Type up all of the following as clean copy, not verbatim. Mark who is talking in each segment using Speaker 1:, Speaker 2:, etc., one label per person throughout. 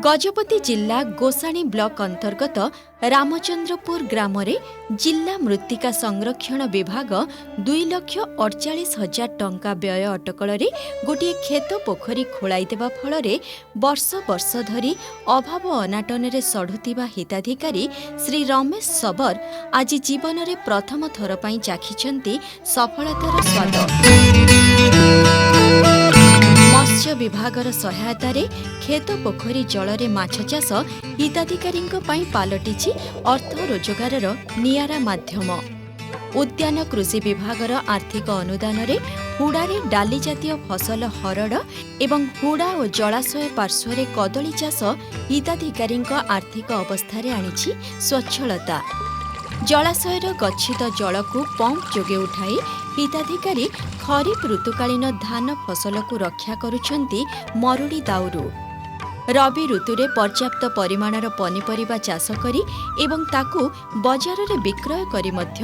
Speaker 1: ଗଜପତି ଜିଲ୍ଲା ଗୋସାଣୀ ବ୍ଲକ ଅନ୍ତର୍ଗତ ରାମଚନ୍ଦ୍ରପୁର ଗ୍ରାମରେ ଜିଲ୍ଲା ମୃତ୍ତିକା ସଂରକ୍ଷଣ ବିଭାଗ 2,48,000 ଟଙ୍କା ବ୍ୟୟ ଅଟକଳରେ ଗୋଟିଏ କ୍ଷେତ ପୋଖରୀ ଖୋଳାଇଦେବା ଫଳରେ ବର୍ଷ ବର୍ଷ ଧରି ଅଭାବ ଅନାଟନରେ ସଢ଼ୁଥିବା ହିତାଧିକାରୀ ଶ୍ରୀ ରମେଶ ଶବର ଆଜି ଜୀବନରେ ପ୍ରଥମ ଥର ପାଇଁ ଚାଖିଛନ୍ତି ସଫଳତାର ସ୍ୱାଦ। ମତ୍ସ୍ୟ ବିଭାଗର ସହାୟତାରେ କ୍ଷେତ ପୋଖରୀ ଜଳରେ ମାଛ ଚାଷ ହିତାଧିକାରୀଙ୍କ ପାଇଁ ପାଲଟିଛି ଅର୍ଥ ରୋଜଗାରର ନିଆରା ମାଧ୍ୟମ। ଉଦ୍ୟାନ କୃଷି ବିଭାଗର ଆର୍ଥିକ ଅନୁଦାନରେ ହୁଡ଼ାରେ ଡାଲି ଜାତୀୟ ଫସଲ ହରଡ଼ ଏବଂ ହୁଡ଼ା ଓ ଜଳାଶୟ ପାର୍ଶ୍ୱରେ କଦଳୀ ଚାଷ ହିତାଧିକାରୀଙ୍କ ଆର୍ଥିକ ଅବସ୍ଥାରେ ଆଣିଛି ସ୍ୱଚ୍ଛଳତା। ଜଳାଶୟର ଗଚ୍ଛିତ ଜଳକୁ ପମ୍ପ ଯୋଗେ ଉଠାଇ ହିତାଧିକାରୀ ଖରିଫ ଋତୁକାଳୀନ ଧାନ ଫସଲକୁ ରକ୍ଷା କରୁଛନ୍ତି ମରୁଡ଼ି ଦାଉରୁ। ରବି ଋତୁରେ ପର୍ଯ୍ୟାପ୍ତ ପରିମାଣର ପନିପରିବା ଚାଷ କରି ଏବଂ ତାକୁ ବଜାରରେ ବିକ୍ରୟ କରି ମଧ୍ୟ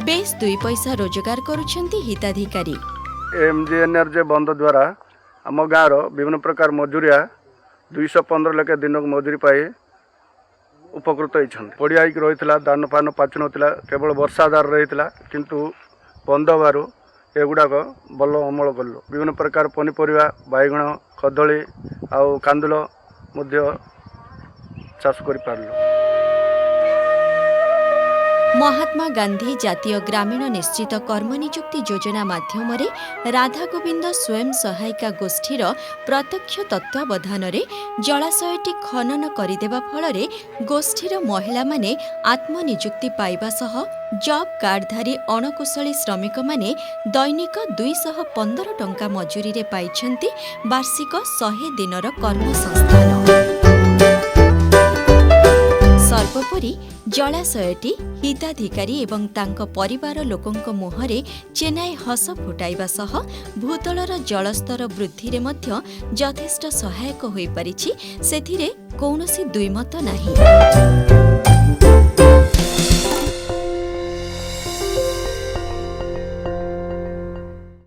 Speaker 1: ବେଶ୍ ଦୁଇ ପଇସା ରୋଜଗାର କରୁଛନ୍ତି ହିତାଧିକାରୀ।
Speaker 2: ଏମ୍ଜିଏନ୍ଆର୍ଜି ବନ୍ଧ ଦ୍ୱାରା ଆମ ଗାଁର ବିଭିନ୍ନ ପ୍ରକାର ମଜୁରିଆ 215 ଲେଖା ଦିନକୁ ମଜୁରୀ ପାଇ ଉପକୃତ ହେଇଛନ୍ତି। ପଡ଼ିଆ ହେଇକି ରହିଥିଲା, ଧାନ ଫାନ ପାଚୁନଥିଲା, କେବଳ ବର୍ଷା ଆଧାର ରହିଥିଲା। କିନ୍ତୁ ବନ୍ଧ ହେବାରୁ ଏଗୁଡ଼ାକ ଭଲ ଅମଳ କଲୁ। ବିଭିନ୍ନ ପ୍ରକାର ପନିପରିବା, ବାଇଗଣ, କଦଳୀ ଆଉ କାନ୍ଦୁଲ ମଧ୍ୟ ଚାଷ କରିପାରିଲୁ।
Speaker 1: ମହାତ୍ମା ଗାନ୍ଧୀ ଜାତୀୟ ଗ୍ରାମୀଣ ନିଶ୍ଚିତ କର୍ମନିଯୁକ୍ତି ଯୋଜନା ମାଧ୍ୟମରେ ରାଧାଗୋବିନ୍ଦ ସ୍ୱୟଂ ସହାୟିକା ଗୋଷ୍ଠୀର ପ୍ରତ୍ୟକ୍ଷ ତତ୍ତ୍ୱାବଧାନରେ ଜଳାଶୟଟି ଖନନ କରିଦେବା ଫଳରେ ଗୋଷ୍ଠୀର ମହିଳାମାନେ ଆତ୍ମନିଯୁକ୍ତି ପାଇବା ସହ ଜବ୍ କାର୍ଡଧାରୀ ଅଣକୁଶଳୀ ଶ୍ରମିକମାନେ ଦୈନିକ 215 ଟଙ୍କା ମଜୁରୀରେ ପାଇଛନ୍ତି ବାର୍ଷିକ 100 ଦିନର କର୍ମସଂସ୍ଥାନ। ସର୍ବୋପରି ଜଳାଶୟଟି ହିତାଧିକାରୀ ଏବଂ ତାଙ୍କ ପରିବାର ଲୋକଙ୍କ ମୁହଁରେ ଚେନାଏ ହସ ଫୁଟାଇବା ସହ ଭୂତଳର ଜଳସ୍ତର ବୃଦ୍ଧିରେ ମଧ୍ୟ ଯଥେଷ୍ଟ ସହାୟକ ହୋଇପାରିଛି, ସେଥିରେ କୌଣସି ଦ୍ୱିମତ ନାହିଁ।